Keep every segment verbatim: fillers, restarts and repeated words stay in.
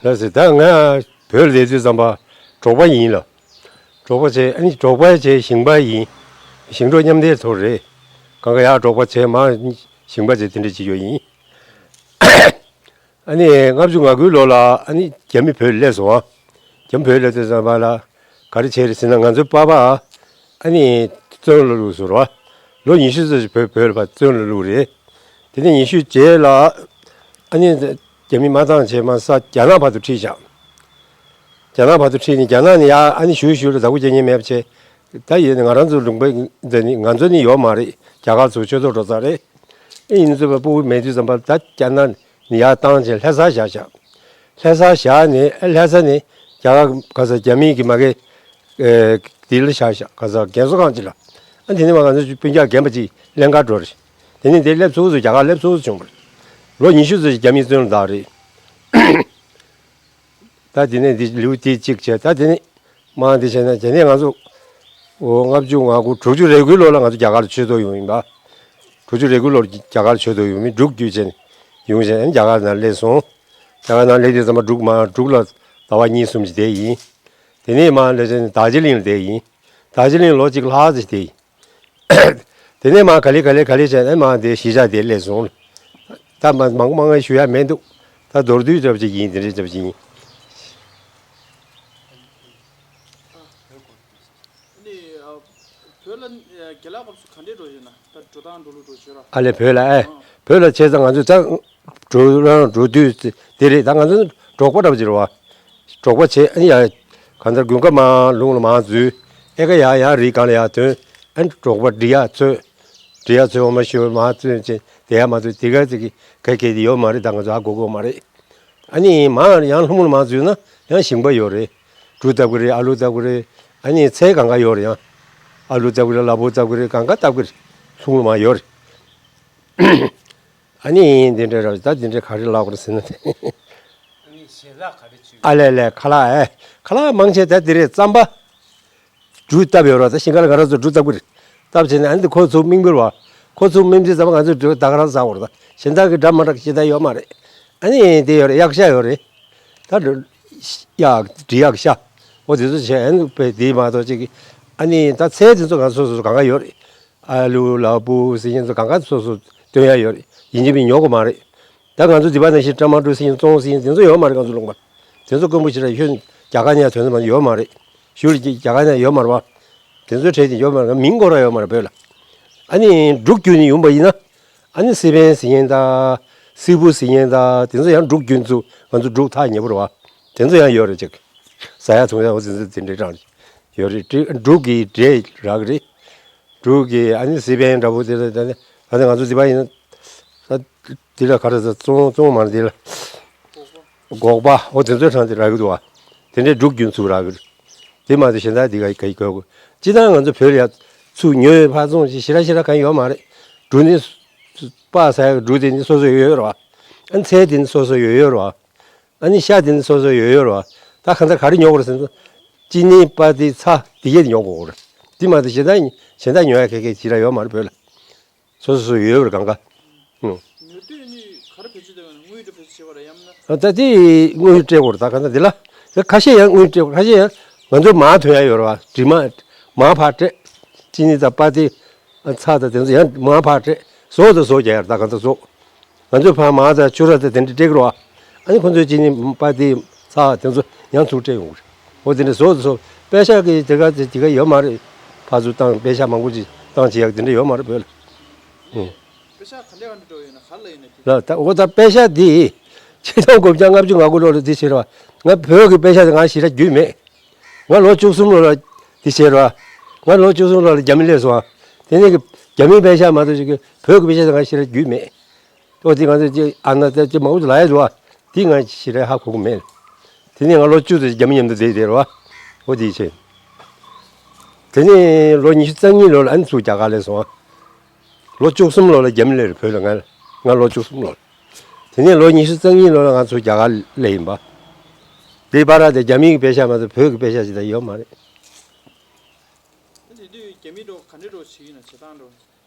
ལགས་སེ། ད་ང་བོད་ལ་བསྡད་དུས་ཙམ་པ་འབྲོག་པ་ཡིན་ལ། འབྲོག་པ་བྱས། ཨ་ནི་འབྲོག་པ་བྱས་ཞིང་པ་ཡིན། ཞིང་འབྲོག་མཉམ་འདེགས་ཚོ་རེད། གང་ག་ཡར་འབྲོག་པ་བྱས། མར་ཞིང་པ་བྱས། དེ་འདྲ་བྱེད་ཡོད་ཡིན། ཨ་ནི་ལྔ་བཅུ་ང་དགུའི་ལོ་ལ་ཨ་ནི་རྒྱ་མི་བོད་སླེབས་སོང་ཨ། རྒྱ་མི་བོད་སླེབས་དུས་ཙམ་པ་ལ་ག་རེ་བྱས་རེད་ཟེར་ན། ང་ཚོའི་པ་ཕ་ཨ་ནི་བཙོན་ལ་བླུགས་སོང་ར། ལོ་ཉི་ཤུ་ཙམ་ཞིག་བོད་བོད་ལ་ཕར་བཙོན་ལ་བླུགས་རེད། དེ་ནས་ཉི་ཤུ་རྗེས་ལ་ཨ་ནི་རྒྱ་མི་མ་བཏང་བྱས་མར་ས་རྒྱ་ནག་བར་དུ་ཁྲིད་བཞག་རྒྱ་ནག་བར་དུ་ཁྲིད་ནས་རྒྱ་ནག་ནས་ཡར་ཨ་ནི་བཞུད་བཞུད་ལ་བདག་པོ་རྒྱག་མཁན་མེད་པ་བྱས། ད་ཡིན་ན་ང་རང་ཚོ་ལུང་པ་འདི་ནི་ང་ཚོ་ནི་ཡོད་མ་རེད། རྒྱ་གར་ཚོ་ཆོས་ཐོག་འགྲོ་ས་རེད། ཨེ་ཡིན་ཙང་སྤུ་གུ་མེད་དུས་ཙམ་པ་ད་རྒྱ་ནག་ནས་ཡར་བཏང་བྱས་ལྷ་སར་བཞག་བཞག་ལྷ་སར་བཞག་ནས། ཨེ་ལྷ་ས་ནས་རྒྱ་གར་ག་ས་རྒྱ་མི་གི་མ་གི་ཨེ་དེ་ལ་བཞག་བཞག་ག་ས་རྒན་གསོ་ཁང་ཅིག་ལ། ཨ་དེ་ནས་མར་ང་ཚོ་སྤུན་ཀྱག་རྒན་པ་ཅིག་ལེན་གར་འགྲོ་རེད། དེ་ནས་དེ་སླེབས་ཚུགས་སུ་རྒྱ་གར་སླེབས་ཚུགས་སུ་བྱུང་བ་རེད། ལོ་ཉི་ཤུ་ཙམ་ཞིག་རྒྱ་མིའི་བཙོན་ལ་བདག་རེད། ད་དེ་ནས་འདི་ལེའུ་དེ་གཅིག་བྱས། ད་དེ་ནས་མར་འདི་བྱས་ན། དེ་ནས་ང་ཚོ་འོ་ལྔ་བཅུ་ང་དགུ། དྲུག་ཅུ་རེ་དགུའི་ལོ་ལ་ང་ཚོ་རྒྱ་གར་ལ་ཆོས་ཐོག་ཡོང་ཡིན་པ། དྲུག་ཅུ་རེ་དགུའི་ལོར་རྒྱ་གར་ལ་ཆོས་ཐོག་ཡོང་མི་འབྲུག་བརྒྱུད་བྱས་ནས་ཡོང་བྱས་ནས་རྒྱ་གར་ནང་སླེབས་སོང་། རྒྱ་གར་ནང་སླེབས་དུས་ཙམ་པ་འབྲུག་མར་འབྲུག་ལ་ཟླ་བ་གཉིས་གསུམ་ཞིག་བསྡད་ཡིན། དེ་ནས་མར་སླེབས་བྱས་ནས་དར་ཇི་ལིང་ལ་བསྡད་ཡིན། དར་ཇི་ལིང་ལོ་གཅིག་ལྷག་ཙམ་ཞིག་བསྡད་ཡིན། དེ་ནས་མར་ག་ལེ་ག་ལེ་ག་ལེ་བྱས་ནས་མར་དེ་གཞིས་ཆགས་དེ་སླེབས་སོང་། ད་མ་མང་པོ་མང་པོ་ཞུ་ཡ་མི་འདུག་ད་མདོར་བསྡུས་འདྲ་པོ་ཅིག་ཡིན། དེ་འདྲ་འདྲ་པོ་ཅིག་ཡིན། ཨ་ནི་ཨ་བོད་ལ་ཨ་རྒན་ལགས་སྐབས་སུ་ག་འདྲས་འགྲོ་ཡོད་ན། ད་འགྲོ་སྟངས་འགྲོ་ལུགས་འགྲོ་བྱོས་ར། ཨ་ལས་བོད་ལ་ཨེ། ཨ། བོད་ལ་བྱས་ཙང་ང་ཚོ་ད་འགྲོ་རང་འགྲོ་དུས་དེ་རེད། ད་ང་ཚོ་འབྲོག་པ་འདྲ་པོ་ཅིག་རེད་བ། འབྲོག་པ་བྱས། ཨ་ནི་ཡ་གང་ལྟར་དགུན་ཁ་མར་ལུང་ལ་མར་འཛུལ། ཨེ་ཁ་ཡར་ཡར་རི་སྒང་ལ་ཡར་ཐོན། ཨ་ནི་འབྲོག་པ་འབྲི་ཡག་འཚོལ། འབྲི་ཡག་འཚོལ། འོ་མ་ཞོ་མར་བཙོས་བྱས་བསྡད་ཡག་མ་གཏོགས་དེ་ག་ཅིག་གི་ག་གེ་དེ་ཡོད་མ་རེད། ད་ང་ཚོ་ཧ་གོ་གི་ཡོད་མ་རེད། ཨ་ནི་མར་ཡང་ལྷུང་ལ་མར་འཛུལ་ན་ཡང་ཞིང་པ་ཡོད་རེད། འབྲུ་བཏབ་ཀྱི་རེད། ཨ་ལུ་བཏབ་ཀྱི་རེད། ཨ་ནི་ཚལ་གང་ག་ཡོད་རེད། ཡང་ཨ་ལུ་བཏབ་ཀྱི་རེད། ལ་ཕུག་བཏབ་ཀྱི་རེད། གང་ག་བཏབ་ཀྱི་རེད། ལྷུང་ལ་མར་ཡོད་རེད། ཨ་ནི་འདི་འདྲ་རེད། ད་འདི་འདྲ་ག་རེ་ལབ་དགོས་རེད་ཟེར་ན། ཨ་ལས་ལས་ཁ་ལག་ཨེ། ཁ་ལག་མང་ཆེ་ད་འདི་རེད། རྩམ་པ། འབྲུ་བཏབ་ཡོད་རེད་བ། ད་ཞིང་ཁ་ལ་ང་རང་ཚོ་འབྲུ་བཏབ་ཀྱི་རེད། བཏབ་བྱས་ནས་ཨ་ནི་ཁོ་ཚོ་སྨིན་གྱི་རེད་བ། ཁོ་ཚོ་སྨིན་དུས་ཙམ་པ་ང་ཚོས་འབྲུ་ད་ག་རང་ཟ་དགོས་རེད། ད་གཞན་དག་གི་འདྲ་མི་འདྲ་ཞེ་དྲག་ཡོད་མ་རེད། ཨ་ནི་དེ་ཡོད་རེད། གཡག་ཤ་ཡོད་རེད། ད་འབྲུ་གཡག་འབྲི་གཡག་ཤ། འོ་དེ་ཚོ་བྱས། ཨ་ནི་དཔེ་དེ་མ་གཏོགས་ཅིག་གི། ཨ་ནི་ད་ཚལ་དེ་ཚོ་ང་སོ་སོ་སོ་གང་ག་ཡོད་རེད། ཨ་ལུ་ལ་ཕུག་ཟེར་མཁན་ཚོ་གང་ག་སོ་སོ་སྟོན་ཡ་ཡོད་རེད། ཡིན་གཅིག་མིན་ཉོ་དགོས་མ་རེད། ད་ང་ཚོ་འདི་པ་ནང་བཞིན་ཀྲ་མ་ཀྲུ་ཟེར་མཁན་ཙོང་ཟེར་མཁན་དེ་ཚོ་ཡོད་མ་རེད། ང་ཚོ་ལུང་པ་དེ་ཚོ་དཀོན་པོ་ཞེ་དྲག་ཡོད། རྒྱ་གར་ནས་ཐོན་ས་མ་ཡོད་མ་རེད། གཞུག་ལ་རྒྱ་གར་ནས་ཡོད་མ་རེད་བ། དེ་ཚོའི་གྲས་དེ་ཡོད་མ་རེད། མིང་གོ་ར་ཡོད་མ་རེད་བོད་ལ། ཨ་ནི་འབྲུག་བརྒྱུད་ནས་ཡོང་པ་ཡིན་ན། ཨ་ནི་སི་པན་ཟེར་མཁན་དང་། སི་པུ་ཟེར་མཁན་དང་། དེ་ཚོ་ཡང་འབྲུག་བརྒྱུད་ཚུལ། ང་ཚོ་འབྲུག་ཐག་ཉེ་པོ་རེད་བ། དེ་ཚོ་ཡང་ཡོད་རེད་ཅིག་ཟ་ཡ་འཐུང་ཡ་འོ་དེ་ཚོ་དེ་འདྲའི་གྲས་ཡོད་རེད། འབྲུག་གི་འབྲས་རག་གི་རེད། འབྲུག་གི་ཨ་ནི་སི་པན་འདྲ་པོ་དེ་ལ་ད་ནི་ད་ནི་ང་ཚོ་འདི་པ་ཡིན་ན། ད་འདི་ལ་ག་རེ་ཟེར། ཙོང་ཙོང་མ་འདི་ལ། སྒོག་པ། འོ་དེ་ཚོའི་གྲས་དེ་རག་གི་འདུག་བ། དེ་འདྲའི་འབྲུག་བརྒྱུད་ཚུལ་རག་གི་རེད། དེ་མ་གཏོགས་གཞན་དག་འདི་ག་ག་གི་གོ་གི། སྤྱིར་བཏང་ང་ཚོ་བོད་ལ་ཡ་ཚུར་ཉོས་ཕར་བཙོང་ཞིག་ཞེ་དྲག་ཞེ་དྲག་གང་ཡོད་མ་རེད། འབྲུ་ནི་སྤགས་ཟ་ཡ་གི་འབྲུ་དེ་ནི་སོ་སོ་ཡོད་ཡོད་རེད་བ། ཨ་ནི་ཚལ་དེ་ནི་སོ་སོ་ཡོད་ཡོད་རེད་བ། ཨ་ནི་ཤ་དེ་ནི་སོ་སོ་ཡོད་ཡོད་རེད་བ། ད་གང་ལྟར་ག་རེ་ཉོ་དགོས་རེད་ཟེར་ན། ཅི་ནི་པ་ཏི་ཚྭ་དེ་གས་དེ་ཉོ་དགོས་རེད། དེ་མ་གཏོགས་གཞན་དག་གཞན་དག་ཉོ་ཡ་ག་གེ་ཞེ་དྲག་ཡོད་མ་རེད་བོད་ལ། སོ་སོ་སོ་ཡོད་ཡོད་རེད་གང་ག་ཨུ། ཉོ་དུས་ནི་ག་རེ་བེད་སྤྱོད་བཏང་ཡོད་ན། དངུལ་དེ་བེད་སྤྱོད་བྱེད་པ་རེད་ཡང་ན། ཨ་ད་དེ་དངུལ་སྤྲད་དགོས་རེད། ད་གང་ལྟར་འདི་ལ། ད་ཁ་ཤས་ཡང་དངུལ་སྤྲད་དགོས། ཁ་ཤས་ཡང་ང་ཚོ་མར་ཐོན་ཡ་ཡོད་རེད་བ། འབྲི་མར། མར་ཕར་སྤྲད། ཅི་ནི་དང་པ་ཏི། ཚྭ་དང་དེ་ཚོ་ཡང་མར་ཕར་སྤྲད། ཟོག་དང་ཟོག་རྒྱག་ཡ་རེད། ད་གང་ལྟར་ཟོག་ང་ཚོས་ཕར་མར་དང་ཕྱུར་ར་དང་དེ་འདྲ་སྤྲད་ཀྱི་རེད་བ། ཨ་ནི་ཁོ་ཚོས་ཅི་ནི་པ་ཏི་ཚྭ་དེ་ཚོ་ཡང་ཚུར་སྤྲད་ཡོང་གི་རེད། འོ་དེ་འདྲ་ཟོག་དང་ཟོག་པེ་ཤག་གི་དེ་ག་དེ་དེ་ག་ཡོད་མ་རེད། ཕར་ཚུར་བཏང་པེ་ཤག་མང་པོ་ཅིག་བཏང་བྱེད་ཡག་དེ་འདྲ་ཡོད་མ་རེད་བོད་ལ། ཨུ། པེ་ཤག་ག་འདྲ་ག་འདྲ་འགྲོ་ཡོད་ན་ག་ལ་ཡོད་ན་དེ། ལ་ད་འོ་ད་པེ་ཤག་དེ་ཆིག་སྟོང་དགུ་བརྒྱ་ལྔ་བཅུ་ང་དགུ་ལོ་ལ་དེ་བྱས་རེད་བ། ང་བོད་ཀྱི་པེ་ཤག་དེ་ང་ཞེ་དྲག་རྒྱུས་མེད། ང་ལོ་བཅུ་གསུམ་ལོ་ལ་དེ་བྱས་རེད་བ། ང་ལོ་བཅུ་གསུམ་ལོ་ལ་རྒྱ་མི་སླེབས་སོང་བ། དེ་ནས་ཀྱི་རྒྱ་མིའི་པེ་ཤག་མ་གཏོགས་ཅིག་གི་བོད་ཀྱི་པེ་ཤག་དེ་ང་ཞེ་དྲག་རྒྱུས་མེད། ཨོ་དེ་ང་ཚོ་ཅིག་ཨ་ན་ད་ཅིག་མང་པོ་ཅིག་ལབ་ཡ་འདུག་བ། དེ་ང་ཞེ་དྲག་ཧ་གོ་གི་མེད། དེ་ནས་ང་ལོ་བཅུ་ཙམ་རྒྱ་མི་མཉམ་དུ་བསྡད་བསྡད་རེད་བ། ཨོ་དེ་བྱས། དེ་ནས་ལོ་ཉི་ཤུ་རྩ་གཉིས་ལོ་ལ་ཨ་ནི་ཚུར་རྒྱ་གར་སླེབས་སོང་བ། ལོ་བཅུ་གསུམ་ལོ་ལ་རྒྱ་མི་སླེབས་རེད་བོད་ལ། ང་ང་ལོ་བཅུ་གསུམ་ལོ་ལ། དེ་ནས་ལོ་ཉི་ཤུ་རྩ་གཉིས་ལོ་ལ་ང་ཚུར་རྒྱ་གར་སླེབས་ཡིན་པ། དེའི་བར་དེ་རྒྱ་མིའི་པེ་ཤག་མ་གཏོགས་བོད་ཀྱི་པེ་ཤག་ཅིག་ད་ཡོད་མ་རེད། ད་དེ་དུས་རྒྱ་མི་འགྲོ་ག་འདྲ་འགྲོ་བྱེད་ཀྱི་ཡིན་ན། བྱེད་སྟངས་འགྲོ།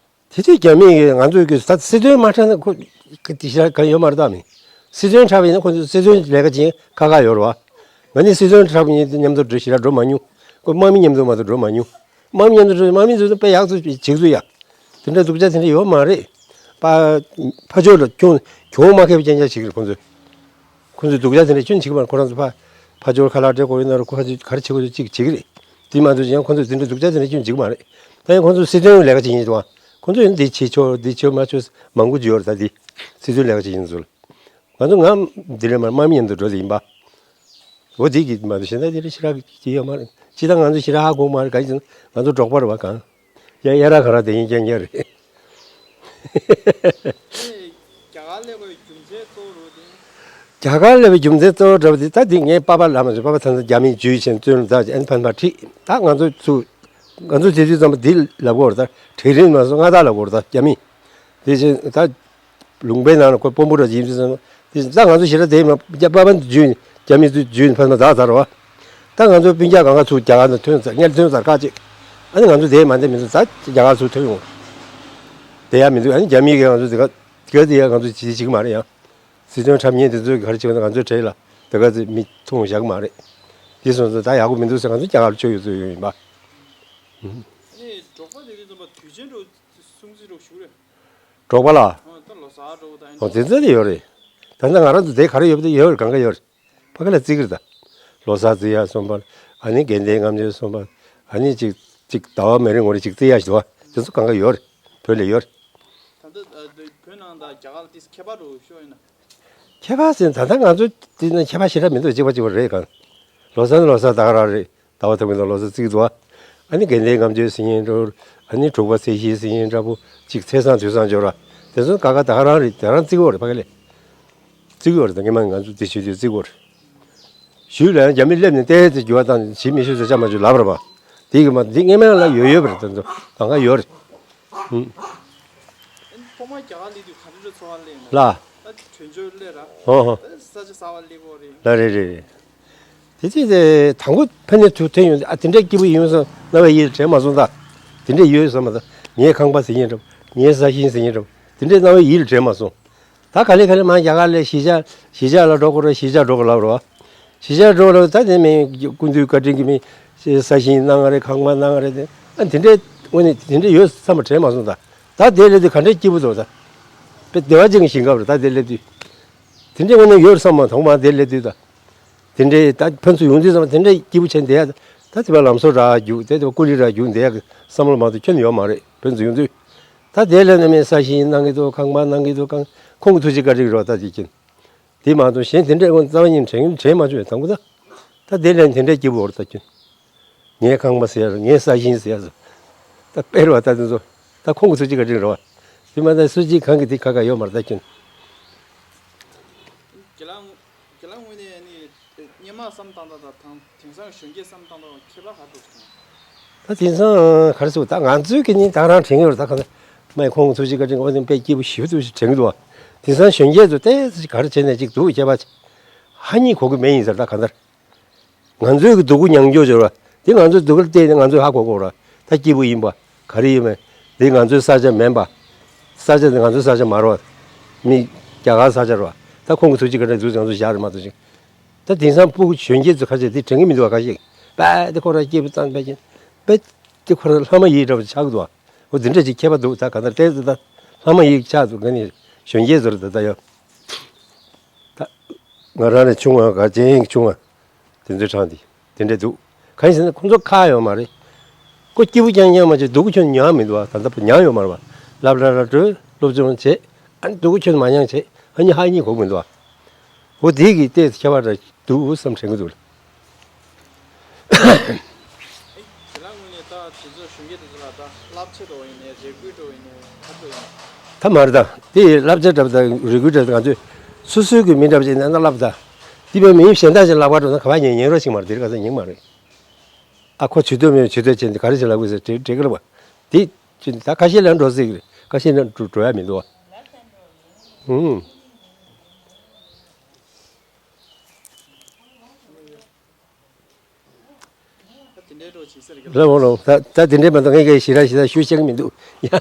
དེ་དུས་རྒྱ་མི་གིས་ང་ཚོའི་གི་ད་སྲིད་དོན་མ་འཁྲབ་ན་ཁོ་གི་དེ་ཤ་གང་ཡོད་མ་རེད། ད་མི་ སྲིད་དོན་འཁྲབ་ཡིན་ན་ཁོ་ཚོ་སྲིད་དོན་ལས་ཀ་བྱེད་ཁག་ཁག་ཡོད་རེད་བ། ང་ནི་སྲིད་དོན་འཁྲབ་མཁན་མཉམ་དུ་འགྲོ་ཞེ་དྲག་འགྲོ་མ་མྱོང་། ཁོ་དམག་མི་མཉམ་དུ་མ་གཏོགས་འགྲོ་མ་མྱོང་། དམག་མི་མཉམ་དུ་འགྲོ་དམག་མི་ཚོ་དཔེ་ཡག་ཚོ་བྱེད་ཚོད་ཡ། དེ་འདྲ་སྡུག་ཅག་དེ་འདྲ་ཡོད་མ་རེད། ཕ་ཕ་ཕྱོགས་ལ་གྱོང་གྱོང་མ་ཁེབས་ཅན་ཅག་བྱེད་ཀྱི་རེད་ཁོ་ཚོས། ཁོ་ཚོས་སྡུག་ཅག་དེ་འདྲ་ཁྱོན་བྱེད་ཀྱི་མ་རེད། ཁོ་རང་ཚོ་ཕ་ཕ་ཕྱོགས་ཁ་ལག་སྤྲད་དགོས་ཡོད་ན་རེད། ཁོ་ཕ་ཚོས་ག་རེ་བྱེད་དགོས་ཚོ་གཅིག་བྱེད་ཀྱི་རེད། དེ་མ་གཏོགས་ཡང་ཁོ་ཚོས་དེ་འདྲ་སྡུག་ཅག་དེ་འདྲ་ཁྱོན་བྱེད་ཀྱི་མ་རེད། ད་ཡང་ཁོ་ཚོས་སྲིད་དོན་ལས་ཀ་བྱེད་ཀྱིན་འདུག་ཁོ་ཚོས་ཡང་འདི་བྱེད་ཆོག་འདི་བྱེད་མ་ཆོག་མང་པོ་ཅིག་ཡོད་རེད། ད་འདི་སྲིད་དོན་ལས་ཀ་བྱེད་ཀྱིན་ཚོ་ལ། ང་ཚོ་ང་འདི་ལས་མར་དམག་མི་མཉམ་དུ་འགྲོ་དེ་ཡིན་པ། འོ་དེ་གི་མ་གཏོགས་གཞན་དག་དེ་འདྲ་ཞེ་དྲག་གི་ཡོད་མ་རེད། ཅི་ད་ང་ཚོ་ཞེ་དྲག་ཧ་གོ་མ་རེད། ག་ཡིན་ཟེར་ན་ང་ཚོ་འབྲོག་པ་རེད་བ་གང་། ཡ་ཡ་ར་ག་ར་དེ་ཡིན་རྐྱང་རྐྱང་རེད། རྒྱ་གར་སླེབས་པའི་རྒྱུ་མཚན་གཙོ་བོ་རུ་དེ། རྒྱ་གར་སླེབས་པའི་རྒྱུ་མཚན་གཙོ་བོ་འདྲ་པོ་དེ་ད་དེ་ངའི་པ་ཕ་ལ་མ་ཟེར། པ་ཕ་ད་ལྟ་རྒྱ་མིའི་ཇུས་ཆེན་བཙོན་ལ་ད་ཨན་ཕན་པ་ཁྲིད་ད་ང་ཚོ་ཚུ། ང་ཚོ་དེ་དུས་ཙམ་པ་འདི་ལབ་དགོས་རེད། ད་གྲལ་རིམ་མ་སོང་སྔ་ཐག་ལབ་དགོས་རེད། ད་རྒྱ་མི་དེ་བཞིན་ད་ལུང་པའི་ནང་ལ་ཁོ་དཔོན་པོ་ར་ཡིན་ཙང་། དེ་བཞིན་ད་ང་ཚོ་ཞེ་དྲག་དེ་མ་རྒྱ་པ་ཕ་འཇུས་རྒྱ་མི་ཚོས་འཇུས་ཕ་མ་ད་ཚར་བ། ད་ང་ཚོ་སྤུན་ཀྱག་གང་ག་ཚུར་རྒྱ་གར་ནང་ཐོན་ཚར། སྔར་ཐོན་ཚར་ཁག་ཅིག་ཨ་ནི་ང་ཚོ་དེ་མ་འདས་མི་ཚོ་ད་རྒྱ་གར་ཚུར་ཐོན་ཡོང་། དེ་ཡ་མི་འདུག་ཨ་ནི་རྒྱ་མི་གིས་ང་ཚོ་དེ་ག་དེ་ག་དེ་ཡ་ང་ཚོ་ཅི་བྱེད་ཀྱི་མ་རེད་ཡང་། སྲིད་དོན་འཁྲབ་མཁན་དེ་ཚོས་ག་རེ་བྱེད་པ་ན་ང་ཚོའི་གྲས་ལ་དེ་ག་ཚོད་མི་ཐུག་བཞག་གི་མ་རེད། དེ་སོང་ཙང་ད་ཡག་པོ་མི་འདུག་ཟེར་ང་ཚོ་རྒྱ་གར་ལ་བཅར་ཡོང་ཚུལ་ཡོང་ཡིན་པ། ཨ་ནི་འབྲོག་པ་དེ་དུས་ཙམ་པ་དུས་ཆེན་འགྲོ་སྲུང་བརྩི་འགྲོ་ཞུ་རེད། འབྲོག་པ་ལ། ཨ་ད་ལོ་གསར་འགྲོ་ད་ཨ་ནི། ཨོ་དེ་ཚོ་དེ་ཡོད་རེད། ད་ལྟ་ང་རང་ཚོ་དེ་ག་རེ་ཡོད་པ་དེ་ཡོད་རེད། གང་ག་ཡོད་རེད། ཕ་གི་ལ་བརྩི་གི་རེད་ད། ལོ་གསར་བརྩི་ཡ་སོང་པ། ཨ་ནི་དགེ་ལྡན་ལྔ་མཆོད་སོང་པ། ཨ་ནི་ཅིག་ཅིག་ཟླ་བ་མེ་རི་ངོ་རེ་ཅིག་བརྩི་ཡ་ཞིག་འདུག་བ། དེ་ཚོ་གང་ག་ཡོད་རེད། བོད་ལ་ཡོད་རེད། ད་ལྟ་ཨ་བོད་ནང་དང་རྒྱ་གར་ལ་དེ་ཁྱད་པར་འགྲོ་ཤོག་ཡིན་ན། ཁྱད་པར་ཟེར་ད་ལྟ་ང་ཚོ་དེ་ནི་ཁྱད་པར་ཞེ་དྲག་མི་འདུག་གཅིག་པ་གཅིག་པ་རེད་གང་། ལོ་གསར་ནི་ལོ་གསར་ད་ག་རང་རེད། ཟླ་བ་དང་པོའི་ནང་ལོ་གསར་བརྩི་གི་འདུག་བ། ཨ་ནི་དགེ་ལྡན་ལྔ་མཆོད་ཟེར་མཁན་འདྲ་བོ། ཨ་ནི་དྲུག་པ་ཚེས་བཞི་ཟེར་མཁན་འདྲ་བོ། གཅིག་ཚེས་བཟང་དུས་བཟང་འབྱོར་བ། དེ་ཚོ་ག་ག་ད་ག་རང་རེད། དེ་རང་བརྩི་གི་ཡོད་རེད་ཕ་གི་ལ། བརྩི་གི་ཡོད་རེད། ད་སྔན་མ་ང་ཚོ་དེ་བྱེད་དུས་བརྩི་གི་ཡོད་རེད། གཞུག་ལ་ཡང་རྒྱ་མི་སླེབས་ནས་ཏོག་ཙམ་འགྱུར་བ་བཏང་ནས་བྱེད་མི་ཤེས་ཟེར་ཆ་མ་བཅུག་ལབ་རེད་པ། དེ་གི་མ་འདི་སྔན་མ་ལ་ཡོད་ཡོད་པ་རེད། ད་ཚོ་གང་ག་ཡོད་རེད། ཨུམ། ཨན་ཐོག་མར་རྒྱ་གར་སླེབས་དུས་ག་འདྲ་འདྲ་ཚོར་བ་སླེབས་ན། ལ། ད་དྲན་འཆོར་སླེབས་ར། ཧོ་ཧོ། ད་ས་ཆ་གསར་པ་སླེབས་པོ་རེད། ལ་རེད་རེད་རེད། དེ་དུས་དེ་དང་པོ་ཕ་ནས་ཐུག་ཐོན་ཡོང་དུས་ཨ་དེ་འདྲའི་སྐྱིད་པོ་ཡིན་བསམ་རྣ་བའི་ཡིད་ལ་དྲན་མ་སོང་ད། དེ་འདྲས་ཡོད་བསམ་མ་ད། ངའི་ཁང་པ་ཟེར་མཁན་འདྲ་བོ། ངའི་ས་ཞིང་ཟེར་མཁན་འདྲ་བོ། དེ་འདྲས་རྣ་བའི་ཡིད་ལ་དྲན་མ་སོང་། ད་ག་ལེ་ག་ལེ་མར་རྒྱ་གར་ལ་གཞིས་ཆགས་གཞིས་ཆགས་ལ་འགྲོ་དགོས་རེད། གཞིས་ཆགས་འགྲོ་དགོས་ལབ་རེད་བ། གཞིས་ཆགས་འགྲོ་ལབ་ད་དེ་མིན་སྐུ་མདུན་བཀའ་དྲིན་གྱིས་མིན་ས་ཞིང་གནང་རེད། ཁང་པ་གནང་རེད་དེ། ཨ་དེ་འདྲས་དངོས་གནས་དེ་འདྲས་ཡོད་བསམ་པ་དྲན་མ་སོང་ད། ད་དེ་སླེབས་དུས་ག་འདྲས་སྐྱིད་པོ་འདུག་ད། དཔེ་བདེ་བ་ཅན་གྱི་ཞིང་ཁམས་རེད་ད་དེ་སླེབས་དུས། དེ་འདྲས་དངོས་གནས་ཡོད་བསམ་མ་མཐོང་མ་དེ་སླེབས་དུས་ད། དེ་འདྲའི་ད་ཕན་ཚུན་ཡོང་དུས་ཙམ་དེ་འདྲའི་སྐྱིད་པོ་བྱས་བསྡད་ཡ། ད་དེ་བ་ལམ་བཟོ་རག་རྒྱུག་དེ་དེ་བ་ཀུ་ལི་རག་རྒྱུག་བསྡད་ཡ་གི་བསམ་བློ་མ་གཏོགས་ཁྱོན་ཡོད་མ་རེད། ཕན་ཚུན་ཡོང་དུས། ད་དེ་ལས་ནི་མི་ས་ཞིང་གནང་གི་འདུག་ཁང་པ་གནང་གི་འདུག་ཁང་ཁོང་གི་ཐུགས་རྗེ་བཀའ་དྲིན་རེད་བ། ད་དེ་ཁྱོན་དེ་མ་གཏོགས་གཞན་དེ་འདྲའི་དངོས་རྩ་བ་ཉིད་དྲན་དྲན་མ་བྱུང་བས་དང་པོ་ད། ད་དེ་ལས་དེ་འདྲའི་སྐྱིད་པོ་རེད་ད་ཁྱོན། ངའི་ཁང་པ་ཟེར་ཡ་རེད། ངའི་ས་ཞིང་ཟེར་ཡ་རེད། ད་དཔེར་བ་ད་དེ་ཚོ་ད་ཁོང་གི་ཐུགས་རྗེ་བཀའ་དྲིན་རེད་བ། དེ་མ་ད་སུ་གཅིག་གང་གི་དེ་ཁ་ཁ་ཡོད་མ་རེད་ད་ཁྱོན། རྒན་ལགས་དངོས་གནས་ཨ་ནི་སྔོན་མ་བསམ་བཏང་སྟངས་དང་དེང་སང་གཞོན་སྐྱེས་བསམ་བཏང་སྟངས་ཁྱད་པར་ག་འདྲ་ཞིག་མཐོང་། ད་དེང་སང་ག་རེ་ཟེར་ད་ང་ཚོའི་གི་ནི་ད་རང་དྲན་གྱི་ཡོད་རེད། ད་ག་ཚོད་མ་ཡི་ཁོང་གི་ཐུགས་རྗེ་བཀའ་དྲིན་འོ་དེ་དཔེ་སྐྱིད་པོ་ཞེ་པོ་འདུག་ཞེས་དྲན་གྱི་འདུག་བ། དེང་སང་གཞོན་སྐྱེས་ཚོ་ཏོག་ཙམ་ག་རེ་བྱས་ནས་ཅིག་འདུག་ཁྱད་པར་ཧ་ཉིད་གོ་གི་མེད་ཡིན་ཟེར་ད་གང་ལྟར། ང་ཚོའི་གི་སྡུག་ཀུ་མྱང་འགྱོ་འབྱོར་བ་དེ་ང་ཚོའི་སྡུག་ཀུ་ལ་བལྟས་ནས་ང་ཚོས་ཧ་གོ་གོ་ར་ད་སྐྱིད་པོ་ཡིན་པ་ག་རེ་ཡིན་མིན། འདི་ང་ཚོའི་ས་ཆ་མིན་པ། ས་ཆ་འདི་ང་ཚོའི་ས་ཆ་མ་རེད་བ། མི་རྒྱ་གར་ས་ཆ་རེད་བ། ད་ཁོང་གི་ཐུགས་རྗེ་བཀའ་དྲིན་འདུག་ང་ཚོ་བཞག་རེད་མ་གཏོགས་ཅིག་ད་དེང་སང་སྤུ་གུ་གཞོན་སྐྱེས་ཚོ་ཁ་ཤས་འདི་དྲན་གི་མི་འདུག་བ། ཁ་ཤས་པད་དེ་ཁོ་ར་སྐྱིད་པོ་ཙམ་པད་ཀྱིན་པད་དེ་ཁོ་ར་ལྷ་མ་ཡིན་འདྲ་བ་ཆགས་འདུག་བ། འོ་འདི་འདྲ་ཅིག་ཁྱད་པར་འདུག་ད་ག་ད་ལྟའི་ད་ལྷ་མ་ཡིན་ཆགས་འདུག་ང་ནི་གཞོན་སྐྱེས་ཚོ་རེད་ད་ད་ཡོད། ད་ང་རང་ལས་ཆུང་བ་ག་ཅན་ཆུང་བ་དེ་ཚོའི་གྲངས་འདི་དེ་འདྲས་འདུག་གང་ཡིན་ཟེར་ན་ཁོང་ཚོ་ཁག་ཡོད་མ་རེད། ཁོ་སྐྱིད་པོ་རྐྱང་རྐྱང་མ་བྱས་སྡུག་པོ་ཁྱོན་མྱངས་མི་འདུག་བ། ད་ལྟ་མྱངས་ཡོད་མ་རེད་བ། སློབ་གྲྭ་ལ་འགྲོ་སློབ་སྦྱོང་བྱེད་ཨ་ནི་སྡུག་པོ་ཁྱོན་མ་མྱངས་བྱེད་ཨ་ནི་ཧ་ཉིད་གོ་མི་འདུག་བ། འོ་དེ་གི་ལྟས་ཁྱད་པར་འདྲ་འདུག་བསམ་དྲན་གི་འདུག་དེ་ལ་དངོས་གནས་ད་དེ་ཚོ་གཞོན་སྐྱེས་དེ་ཚོ་ལ་ད་བསླབ་བྱ་འགྲོ་ཡིན་ནའི་རེ་སྐུལ་འགྲོ་ཡིན་ནའི་ག་འགྲོ་ཡིན། ད་མ་རེད་ད། དེ་བསླབ་བྱ་འདྲ་པོ་དང་རེ་སྐུལ་འདྲ་པོ་ང་ཚོས་སོ་སོའི་གི་མི་འདྲ་པོ་ཅིག་ནང་ན་བསླབ་ད། དེ་བས་མི་གཞན་དག་ཅིག་ལབ་པ་འགྲོ་ན་ག་པར་ཉན་ཉན་རོགས་ཤིག་མ་རེད། དེ་རིགས་ག་ཚོད་ཉན་མ་རེད། ཨ་ཁོ་ཇུས་གཏོགས་མེད་ཇུས་གཏོགས་བྱས་ནས་ག་རེ་ཞིག་ལབ་དགོས་ཟེར་དྲི་དྲི་གི་ལབ་པ། དེ་ཅི་ད་ཁ་ཤས་ལ་འགྲོ་སྲིད་གི་རེད། ཁ་ཤས་ལ་འགྲོ་འགྲོ་ཡ་མི་འདུག་བ། ཧུམ། ད་དེ་འདྲའི་འགྲོ་བྱེད་ས་རེད་གི་ལ་འོ་ལོ། ད་ད་དེ་འདྲའི་མ་གཏོགས་ངས་ཀྱི་ཞེ་དྲག་ཞེ་དྲག་ཞུ་ཤེས་ཀྱི་མི་འདུག་ཡ།